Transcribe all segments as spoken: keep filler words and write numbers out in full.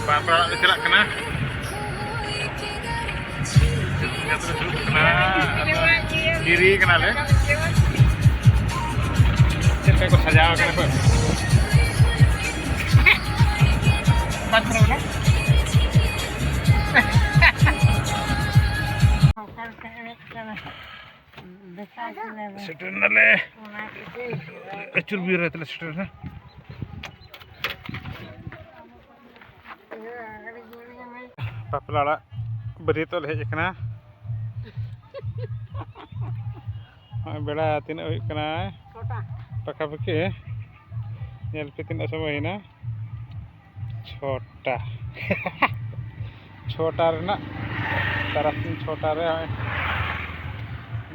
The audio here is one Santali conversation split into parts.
ᱵᱟᱯᱞᱟ ᱚᱲᱟᱜ ᱞᱮ ᱪᱟᱞᱟᱜ ᱠᱟᱱᱟ᱾ ᱡᱚᱛᱚ ᱞᱮ ᱫᱩᱲᱩᱵ ᱠᱟᱱᱟ᱾ ᱟᱫᱚ ᱫᱮᱨᱤ ᱠᱟᱱᱟᱞᱮ᱾ ᱪᱮᱫ ᱞᱮᱠᱟ ᱠᱚ ᱥᱟᱡᱟᱣ ᱠᱟᱱᱟ ᱠᱚ᱾ ᱵᱟᱝ ᱠᱟᱱᱟ ᱵᱚᱞᱮ᱾ ᱥᱮᱴᱮᱨ ᱱᱟᱞᱮ᱾ ᱟᱹᱪᱩᱨ ᱵᱤᱨ ᱨᱮ ᱛᱟᱞᱮ ᱥᱮᱴᱮᱨ ᱮᱱᱟ᱾ ᱵᱟᱯᱞᱟ ᱚᱲᱟᱜ ᱵᱟᱹᱨᱭᱟᱹᱛᱚᱜ ᱞᱮ ᱦᱮᱡ ᱟᱠᱟᱱᱟ᱾ ᱱᱚᱜᱼᱚᱭ ᱵᱮᱲᱟ ᱛᱤᱱᱟᱹᱜ ᱦᱩᱭᱩᱜ ᱠᱟᱱᱟ? ᱪᱷᱚᱴᱟ᱾ ᱯᱟᱠᱟ ᱯᱟᱠᱤ᱾ ᱧᱮᱞ ᱯᱮ ᱛᱤᱱᱟᱹᱜ ᱥᱚᱢᱚᱭ ᱦᱩᱭᱱᱟ᱾ ᱪᱷᱚᱴᱟ᱾ ᱪᱷᱚᱴᱟ ᱨᱮᱱᱟᱜ, ᱛᱟᱨᱟᱥᱤᱧ ᱪᱷᱚᱴᱟ ᱨᱮ ᱱᱚᱜᱼᱚᱭ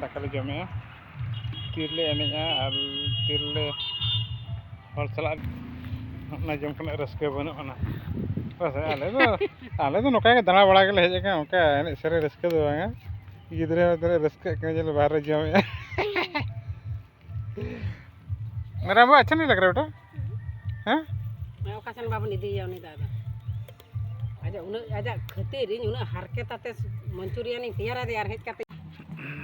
ᱫᱟᱠᱟ ᱞᱮ ᱡᱚᱢᱮᱜᱼᱟ᱾ ᱛᱤᱨᱞᱮ ᱮᱱᱮᱡᱼᱟ ᱟᱨ ᱛᱤᱨᱞᱮ ᱦᱚᱲ ᱥᱟᱞᱟᱜ ᱚᱱᱟ ᱡᱚᱢ ᱠᱷᱚᱱᱟᱜ ᱨᱟᱹᱥᱠᱟᱹ ᱵᱟᱹᱱᱩᱜ ᱟᱱᱟ᱾ ᱵᱟᱥ, ᱟᱞᱮ ᱫᱚ, ᱟᱞᱮ ᱫᱚ ᱱᱚᱝᱠᱟ ᱜᱮ ᱫᱟᱬᱟ ᱵᱟᱲᱟ ᱜᱮᱞᱮ ᱦᱮᱡ ᱟᱠᱟᱱᱟ, ᱚᱱᱠᱟ ᱮᱱᱮᱡ ᱥᱮᱨᱮᱧ ᱨᱟᱹᱥᱠᱟᱹ ᱫᱚ ᱵᱟᱝᱟ᱾ ᱜᱤᱫᱽᱨᱟᱹ ᱯᱤᱫᱽᱨᱟᱹ ᱨᱟᱹᱥᱠᱟᱹᱜ ᱠᱟᱱᱟ ᱡᱮ ᱵᱟᱦᱨᱮ ᱡᱚᱢᱮᱜᱼᱟ᱾ मेरा वो अच्छा नहीं लग रहा बेटा। ᱦᱮᱸ? ᱚᱠᱟ ᱥᱮᱱ ᱵᱟᱵᱚᱱ ᱤᱫᱤᱭᱮᱭᱟ ᱩᱱᱤ ᱫᱚ ᱟᱫᱚ᱾ ᱟᱡᱟᱜ ᱩᱱᱟᱹᱜ, ᱟᱡᱟᱜ ᱠᱷᱟᱹᱛᱤᱨ ᱤᱧ ᱩᱱᱟᱹᱜ ᱦᱟᱨᱠᱮᱛ ᱟᱛᱮ ᱢᱚᱧᱪᱩᱨᱤᱭᱟᱱ ᱤᱧ ᱛᱮᱭᱟᱨ ᱟᱫᱮᱭᱟ ᱟᱨ ᱦᱮᱡ ᱠᱟᱛᱮ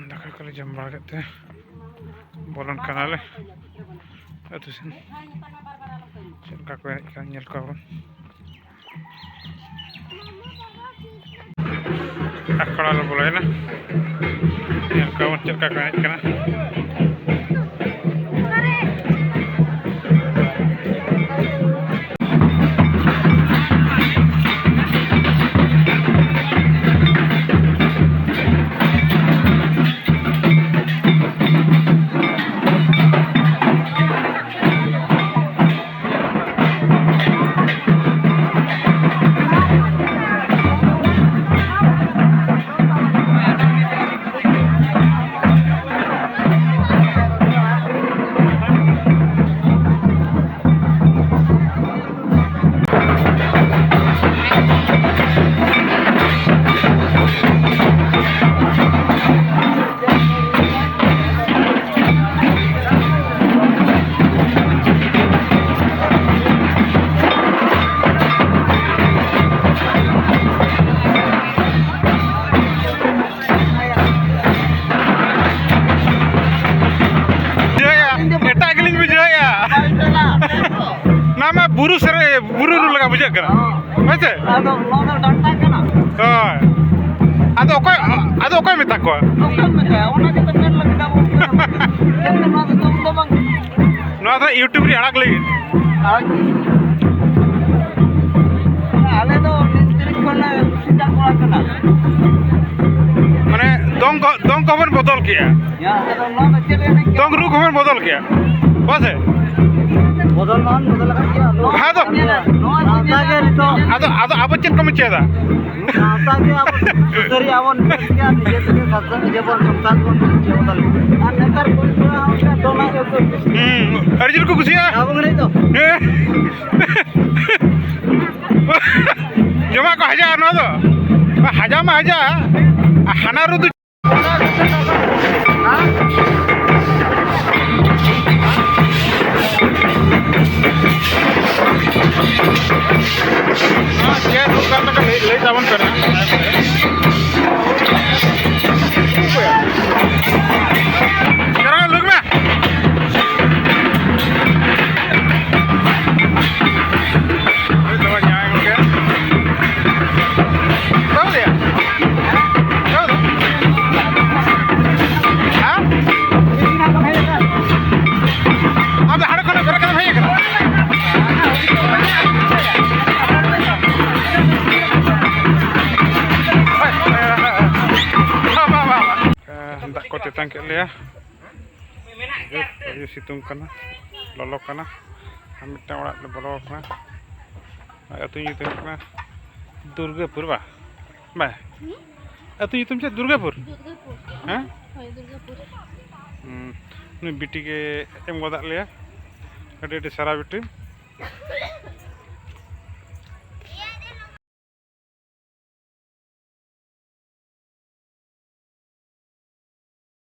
ᱫᱟᱠᱟ ᱠᱚᱞᱮ ᱡᱚᱢ ᱵᱟᱲᱟ ᱠᱮᱫ ᱛᱮ ᱵᱚᱞᱚᱱ ᱠᱟᱱᱟᱞᱮ ᱟᱹᱛᱩ ᱥᱮᱱ᱾ ᱪᱮᱫ ᱞᱮᱠᱟ ᱠᱚ ᱮᱱᱮᱡ ᱠᱟᱱᱟ ᱧᱮᱞ ᱠᱚᱣᱟ ᱵᱚᱱ᱾ ᱟᱠᱷᱲᱟ ᱞᱮ ᱵᱚᱞᱚᱭᱮᱱᱟ᱾ ᱧᱮᱞ ᱠᱚᱣᱟ ᱵᱚᱱ ᱪᱮᱫ ᱞᱮᱠᱟ ᱠᱚ ᱮᱱᱮᱡ ᱠᱟᱱᱟ᱾ ᱟᱢᱟᱜ ᱵᱩᱨᱩ ᱥᱮᱨᱮ-, ᱵᱩᱨᱩ ᱨᱩ ᱞᱮᱠᱟ ᱵᱩᱡᱷᱟᱹᱜ ᱠᱟᱱᱟ᱾ ᱦᱳᱭ ᱥᱮ? ᱟᱫᱚ ᱱᱚᱣᱟ ᱫᱚ ᱰᱟᱱᱴᱟ ᱠᱟᱱᱟ᱾ ᱦᱳᱭ᱾ ᱟᱫᱚ ᱚᱠᱚᱭ, ᱟᱫᱚ ᱚᱠᱚᱭ ᱢᱮᱛᱟ ᱠᱚᱣᱟ? ᱚᱠᱚᱭ ᱢᱮᱛᱟᱭᱟ? ᱚᱱᱟ ᱜᱮᱛᱚ ᱢᱮᱱ ᱞᱟᱹᱜᱤᱫ ᱟᱵᱚ᱾ ᱱᱚᱣᱟ ᱫᱚ ᱫᱚᱢ ᱫᱚ ᱵᱟᱝ᱾ ᱱᱚᱣᱟ ᱫᱚ YouTube ᱨᱮ ᱟᱲᱟᱜ ᱞᱟᱹᱜᱤᱫ᱾ ᱟᱲᱟᱜ ᱞᱟᱹᱜᱤᱫ᱾ ᱟᱞᱮ ᱫᱚ ᱱᱤᱱ ᱛᱟᱹᱨᱤᱠᱷ ᱠᱷᱚᱱ ᱞᱮ ᱥᱮᱛᱟᱜ ᱠᱚᱲᱟ ᱠᱟᱱᱟ᱾ ᱢᱟᱱᱮ ᱫᱚᱝ ᱠᱚ, ᱫᱚᱝ ᱠᱚᱦᱚᱸ ᱵᱚᱱ ᱵᱚᱫᱚᱞ ᱠᱮᱜᱼᱟ᱾ ᱫᱚᱝ ᱨᱩ ᱠᱚᱦᱚᱸ ᱵᱚᱱ ᱵᱚᱫᱚᱞ ᱠᱮᱜᱼᱟ᱾ ᱵᱟᱥᱮ? ᱵᱚᱫᱚᱞ ᱢᱟ ᱵᱚᱫᱚᱞ ᱟᱠᱟᱫ ᱜᱮᱭᱟ᱾ ᱦᱮᱸ ᱫᱚ᱾ ᱱᱚᱣᱟ ᱫᱚ ᱟᱫᱚ, ᱟᱫᱚ ᱟᱵᱚ ᱪᱮᱫ ᱠᱚ ᱢᱤᱪᱟᱹᱫᱟ? ᱥᱟᱶᱛᱟ ᱜᱮ ᱟᱵᱚ ᱥᱩᱥᱟᱹᱨᱤᱭᱟᱹ ᱟᱵᱚᱱ ᱢᱮᱱ ᱠᱮᱭᱟ, ᱱᱤᱡᱮ ᱛᱮᱜᱮ ᱥᱟᱶᱛᱟ, ᱱᱤᱡᱮ ᱵᱚᱱ ᱥᱚᱝᱥᱟᱨ ᱵᱚᱱ ᱤᱭᱟᱹ ᱠᱟᱫᱟ᱾ ᱟᱨ ᱱᱮᱛᱟᱨ ᱠᱩᱲᱤ ᱠᱚᱲᱟ ᱦᱚᱸ ᱚᱱᱠᱟ ᱫᱚᱢᱟᱜ ᱜᱮᱠᱚ ᱠᱩᱥᱤᱭᱟᱜᱼᱟ᱾ ᱦᱩᱸ, ᱟᱹᱰᱤ ᱡᱳᱨ ᱠᱚ ᱠᱩᱥᱤᱭᱟᱜᱼᱟ᱾ ᱟᱵᱚ ᱜᱮ ᱞᱟᱹᱭ ᱫᱚ᱾ ᱦᱮᱸ᱾ ᱡᱚᱢᱟᱜ ᱠᱚ ᱦᱟᱡᱟᱜᱼᱟ ᱱᱚᱣᱟ ᱫᱚ᱾ ᱦᱟᱡᱟ ᱢᱟ ᱦᱟᱡᱟ, ᱦᱟᱱᱟ ᱨᱩ ᱫᱚ ᱪᱮᱫ ᱨᱩ ᱠᱟᱱ ᱛᱟᱠᱚ ᱞᱟᱹᱭ, ᱞᱟᱹᱭ ᱛᱟᱵᱚᱱ ᱯᱮ ᱱᱟᱦᱟᱜ᱾ ᱪᱟᱞᱟᱣ ᱞᱩᱜᱽ ᱢᱮ᱾ ᱦᱳᱭ ᱛᱚᱵᱮ ᱡᱟᱦᱟᱸᱭ ᱜᱚᱢᱠᱮ᱾ ᱵᱟᱹᱵᱩ ᱫᱚᱭᱟ᱾ ᱦᱮᱸ? ᱟᱢ ᱫᱚ ᱦᱟᱸᱰᱮ ᱠᱷᱚᱱ ᱵᱮᱨᱮᱫ ᱠᱟᱛᱮᱢ ᱦᱮᱡ ᱟᱠᱟᱱᱟ? ᱵᱟ, ᱵᱟ, ᱵᱟ, ᱵᱟ᱾ ᱫᱟᱜ ᱠᱚ ᱛᱮᱛᱟᱝ ᱠᱮᱫ ᱞᱮᱭᱟ᱾ ᱟᱹᱰᱤ ᱥᱤᱛᱩᱝ ᱠᱟᱱᱟ, ᱞᱚᱞᱚ ᱠᱟᱱᱟ᱾ ᱟᱨ ᱢᱤᱫᱴᱟᱝ ᱚᱲᱟᱜ ᱞᱮ ᱵᱚᱞᱚ ᱟᱠᱟᱱᱟ᱾ ᱟᱨ ᱟᱹᱛᱩ ᱧᱩᱛᱩᱢ ᱦᱩᱭᱩᱜ ᱠᱟᱱᱟ ᱫᱩᱨᱜᱟᱹᱯᱩᱨ, ᱵᱟ? ᱵᱟᱭ? ᱦᱩᱸ? ᱟᱹᱛᱩ ᱧᱩᱛᱩᱢ ᱪᱮᱫ? ᱫᱩᱨᱜᱟᱹᱯᱩᱨ? ᱫᱩᱨᱜᱟᱹᱯᱩᱨ᱾ ᱦᱮᱸ? ᱦᱳᱭ, ᱫᱩᱨᱜᱟᱹᱯᱩᱨ᱾ ᱦᱩᱸ, ᱱᱩᱭ ᱵᱤᱴᱤ ᱜᱮ ᱮᱢ ᱜᱚᱫᱟᱜ ᱞᱮᱭᱟ᱾ ᱟᱹᱰᱤ ᱟᱹᱰᱤ ᱥᱟᱨᱦᱟᱣ ᱵᱤᱴᱤ᱾